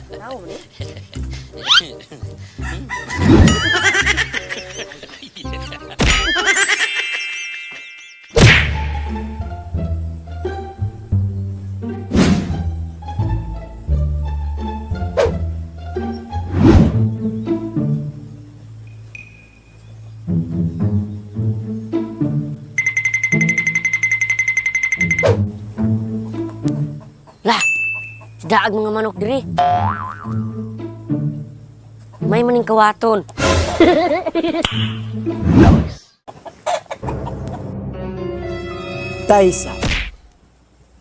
Tao man eh. Lah, daag mga manok diri. May maning kawaton. Taysa.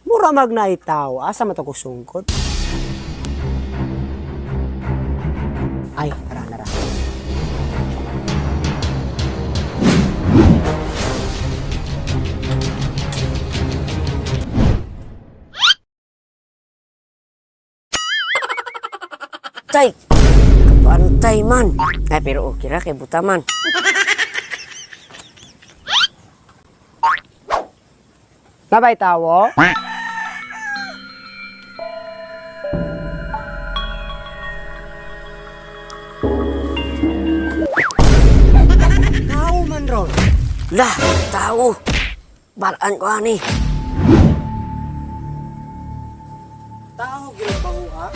Mura mag naitaw, asa man to ko sungkod? Ay, tara nara. Tay, kapantay man. Ay, pero okay ra kay buta man. Nabay tawo? Tao man ron. Lah, tao. Balaan ko ani. Tao gyud ba ha?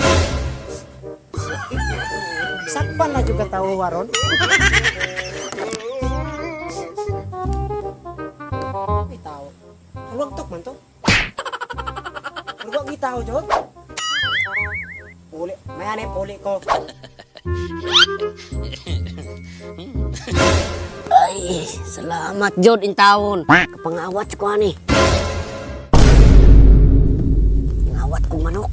Sakpan na juga tao waron. Ay tao. Huwag tok man to. Huwag gi tao jud. Puli, may ani puli ko. Ay, salamat jod in taon. Kapangawat ko ani. Ngawat kong manok.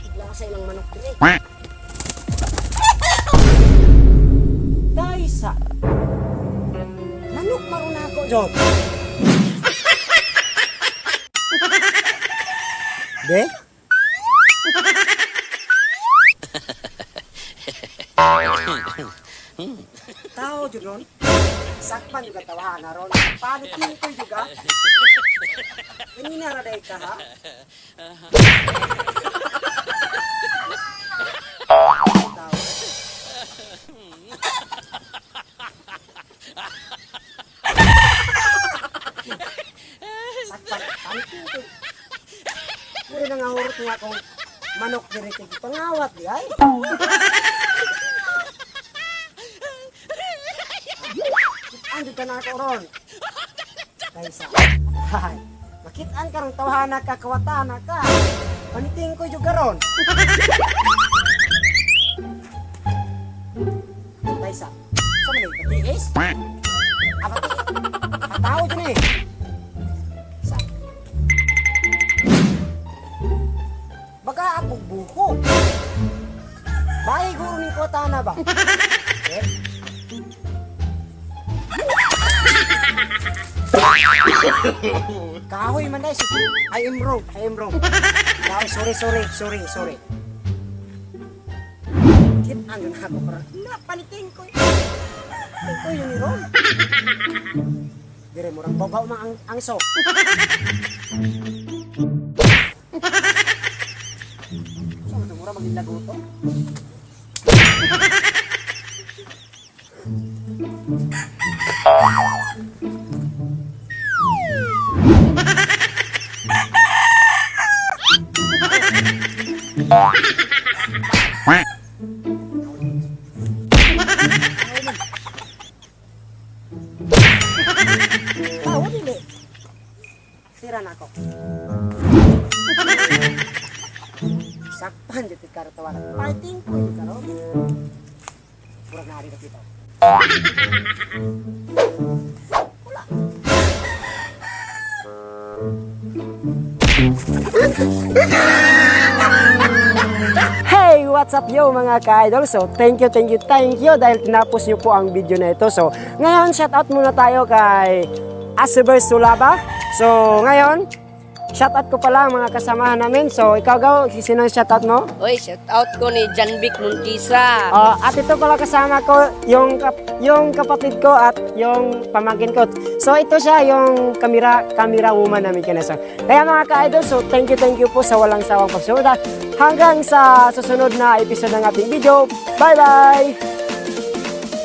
Bigla sa ilang manok diri. Taysa. Manok maron ako jud. Be? Tao jud ron. Sakpan juga tawahan na ron. Paano tingkoy juga? Kanina ra day ka ha? Tao. Sakpan, paano tingkoy? Mura na nga hurot nga akong manok diri kay pangawat di ay. Ando ka na ako ron. Kaysa. Hay. Makitaan ka ron tawhana ka, kawatana ka. Paniting ko juga ron. Kaysa. Sa man eh, patiis? Ah, pati. Patao dyan eh. Sa. Baga ako buko. Bahay guro ning kawatana ba? Eh? Kahoy man dai. I am wrong. I am wrong. Kahoy, sorry, sorry, sorry, sorry. Kit ano na ako karon. Na paniting ko. Ko yun ni Ron. Dire murang babaw man ang angso. So, mura maging lagoto. Tao dili. Tira na ako. Sakpan jud karo tawanan. Fighting ko yun karo. Murag na ari dito. Wala. Hey, what's up yo mga ka-idol? So, thank you, thank you, thank you dahil tinapos niyo po ang video na ito. So, ngayon, shout out muna tayo kay Asiber Sulaba. So, ngayon, Shout out ko pala ang mga kasamahan namin. So ikaw, Gaw, sino ang shout out mo? Oy, shout out ko ni Janvic Montisa. At ito pala kasama ko yung kapatid ko at yung pamangkin ko. So ito siya yung camera camera woman namin kanina. So, kaya mga ka-idol, so thank you po sa walang sawang pagsuporta. Hanggang sa susunod na episode ng ating video. Bye bye!